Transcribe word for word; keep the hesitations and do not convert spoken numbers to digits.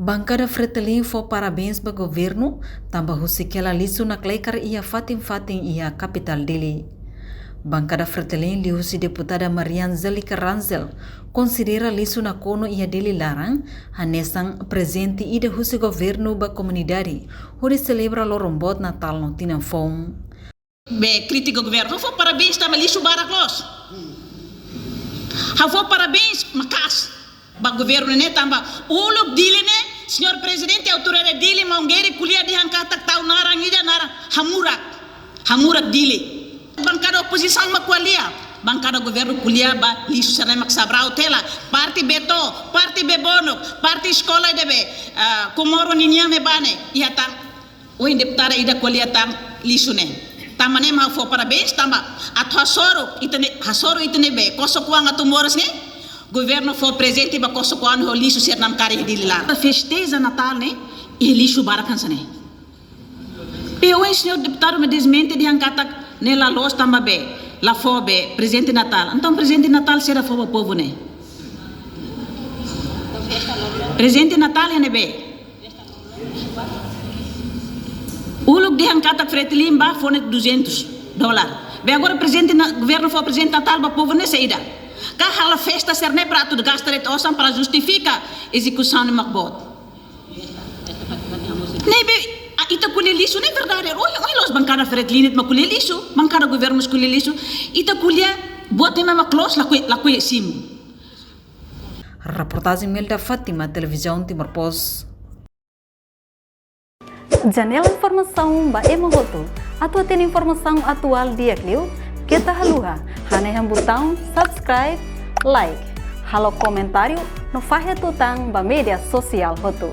Bankada Fretilin fó parabéns ba governu, tanba husik hela lixu nakleker iha fatin-fatin iha kapitál Dili. Bankada Fretilin liuhusi deputada Maria Angélica Rangel konsidera lixu nakonu iha Dili laran hanesan prezente ida husi governu ba komunidade, hodi selebra loron boot Natál no tinan foun. Be kritika governu, ha'u fó parabéns tanba lixu barak loos. Ha'u fó parabéns maka'as ba governu ne'e tanba uluk Dili ne'e, señór prezidente autoridade Dili maun Gerry ko'alia dehan katak tau naran ida naran hamurak. Hamurak Dili. Bankada opozisaun mak ko'alia, bankada governu ko'alia ba lixu sira-ne'e mak sabraut hela. Parte be to'o, parte be bonok, parte eskola ida be, ah, Comoro ninian ne'ebá ne'e iha tan. Ohin deputada ida ko'alia tan lixu ne'e. Tanba ne'e mak ha'u fó parabéns tanba atu hasoru ita-nia, hasoru ita-nia be kosok-oan atu moras ne'e. Governu fó prezente ba kosok-oan ho lixu sira namkari iha Dili laran. Ita festeja Natál ne'e iha lixu barak hanesan ne'e. Be ohin señór deputadu mak desmente dehan katak ne'e la loos tanba be la fó be prezente Natál. Entaun prezente Natál saida fó ba povu ne'e? Prezente Natál iha ne'ebé? Uluk dehan katak Fretilin bá fó ne'e duzentos dólar. Be agora prezente na, governu fó prezente Natál ba povu ne'e saida? Ka halo festa sira-ne'e para atu gasta de'it osan para justifika ezekusaun ne'e mak boot. Ne'ebé, ah, ita ko'alia lixu ne'e verdade. Ohin, ohin loos bankada Fretilin de'it mak ko'alia lixu, bankada governu mós ko'alia lixu. Ita ko'alia buat ne'ebé mak loos lakohi, lakohi simu. Reportajen Melda Fátima, Televizaun Timor Post. Janela informasaun ba ema hotu. Atu hatene informasaun atuál di'ak liu, keta haluha hanehan butaun subscribe, like, halo komentáriu no fahe tutan ba média sosiál hotu.